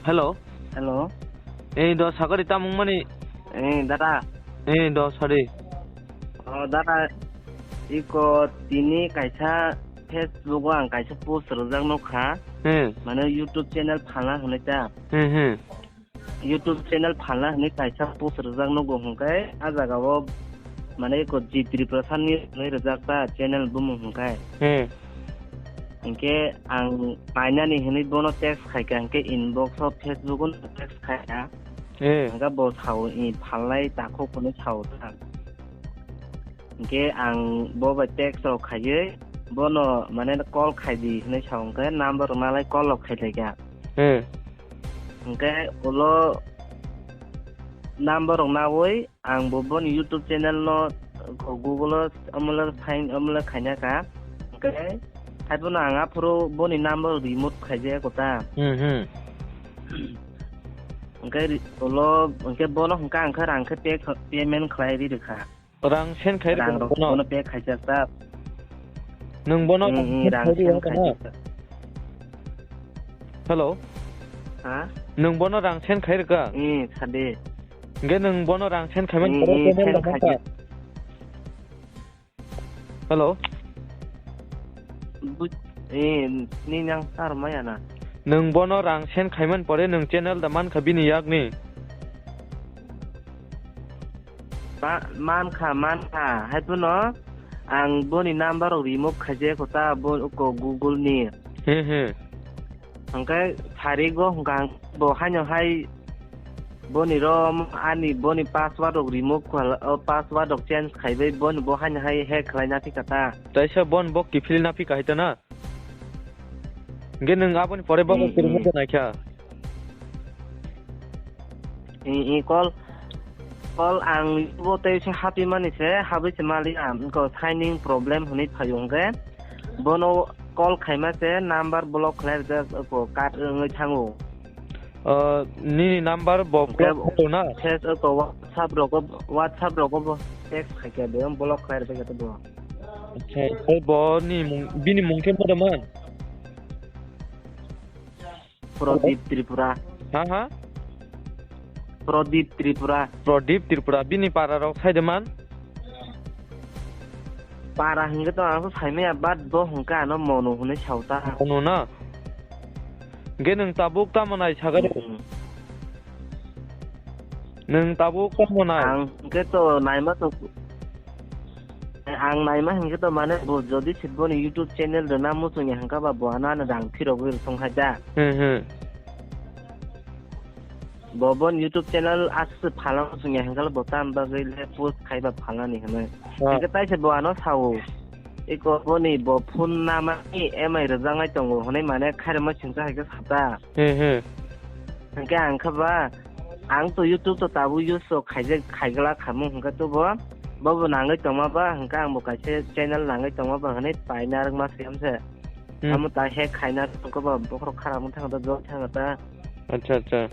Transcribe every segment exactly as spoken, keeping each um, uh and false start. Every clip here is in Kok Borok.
Hello. Hello. Eh, do sakari tamung mani. Eh, dada. Eh, do sari. Oh, dada. Iko tini kaisa Facebook o ang kaisa post rwjak nukha. Hmm. Mane YouTube channel phalna hwnwi ta. Hmm, hmm. YouTube channel phalna hwnwi kaisa post rwjak nugo hwnkhe a jagao mane iko G Tripura sani hwnwi rwjak ta channel bumung hwnkhe. Hmm. Hwnkhe ang painani hwnwi bono text khaikha, hwnkhe inbox o Facebook o text khaikha. Eh. Hwnkhe bo sao, i phalnai takhuk hwnwi sao ta. Hwnkhe ang bo bai text rok khaiwi bono mane call khaidi hwnwi sao, hwnkhe number rok nalai call rok khailaikha. Hmm. Hwnkhe ulo number rok nawi ang bo boni YouTube channel no Google o amole find amole khaina ka. Hwnkhe haiphano ang aphuru boni number remove khaijak kota. Hmm, hmm. Hwnkhe ri-, ulo hwnkhe bono hwnkha ang khe rang khe pay kha-, payment khlai ri rwkha. Rang send khai rwkha bono? Rang rok bono pay khaijak ta. Nwng bono rang send khai rwkha na? Hello? Ha? Nwng bono rang send khai rwkha? Hmm, sadi. Hwnkhe nwng bono rang send khaimani pore channel da mankha? Hello? Buj-, eh, ni nang tar maya na? Nwng bono rang send khaimani pore nwng channel da mankha bini yakni? Ma-, mankha, mankha. Haiphano ang boni number rok remove khaijak kota bo ko Google ni. He, he. Hwnkhe sarigo hwnkha ang bo haino hai boni rom ani boni password rok remove khala, o password rok change khaibai boni bo haino hai hack khlaina phikha ta. Taisa bon bo kiphilna phikha hai ta na? Hwnkhe nwng aboni pore bo Hmm, kwrwngwi hmm. Naikha? I, i call, call ang bo tei se hapimani se, habwi se mali ang ko signing problem hwnwi phaio hwnkhe bono call khaima se number block khlai rijak ko cut wngwi thango. Ah, nini number bo hwnkhe block khaio na? Face ko WhatsApp rogo, WhatsApp rogo bo text khaikha de block khlai rijak bo. Acha, tei bo ni mung, bini mung khe moda man? Pradip Tripura. Ha, ha? Pradip Tripura. Pradip Tripura. Bini para rok sai de man? Para hwnkhe to ang saimaya, but bo hwnkhe ano Monu hwnwi sauta. Monu na? Hwnkhe nwng tabuk tamo nai sagari? Hmm. Nwng tabuk tamo nai? Ang hwnkhe to naima to, ang naima hwnkhe to mane bo jodi se boni YouTube channel rwna muchungya hwnkha ba bo ano ano rang phirogwi rwsong hai da. Hmm, hmm. Bo boni YouTube channel aswk phalna muchungya hwnkhe bo tam bagwi le post khaiba phalnani hwnwi. Ah. Hwnkhe taisa bo ano sao. Eko boni bo phone namani M I rwjaknai tongo hwnwi mane khairokma singcha hai khe sata. Hmm, hmm. Hwnkhe ang khe ba, ang to YouTube to tabuk use to khaijak, khaigwlak khamung hwnkhe to bo, bo bo nangwi tongma ba, hwnkhe ang bo kaisa channel nangwi tongma ba hwnwi paina rwkma siyam se. Hmm. Amo ta hack khaina tongkha ba, bokhorok khara wng thangkha ta, jok thangkha ta. Acha, acha.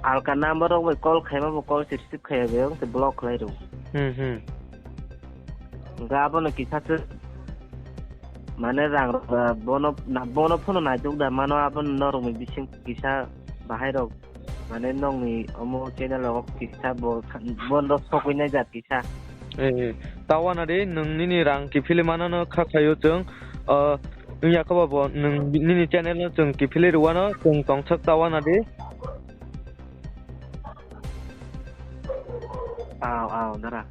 Alka number rok bai call khaima bo call se receive khaiya be, wng se block khlai rw. Hmm, hmm. Hwnkhe abono kisa se mane rang rok, ah, bono na, bono phano naitok da mano, abono norokni bising kisa bahai rok mane nokni omo channel rogo kisa bo, bono sogwi nai jat kisa. Eh, eh. Tawana de nwng nini rang kiphilwi manano kha khaio chwng, ah, wngya khe bo nwng nini channel no chwng kiphilwi rwano chwng tongthok tawana de. Aw, aw, dara.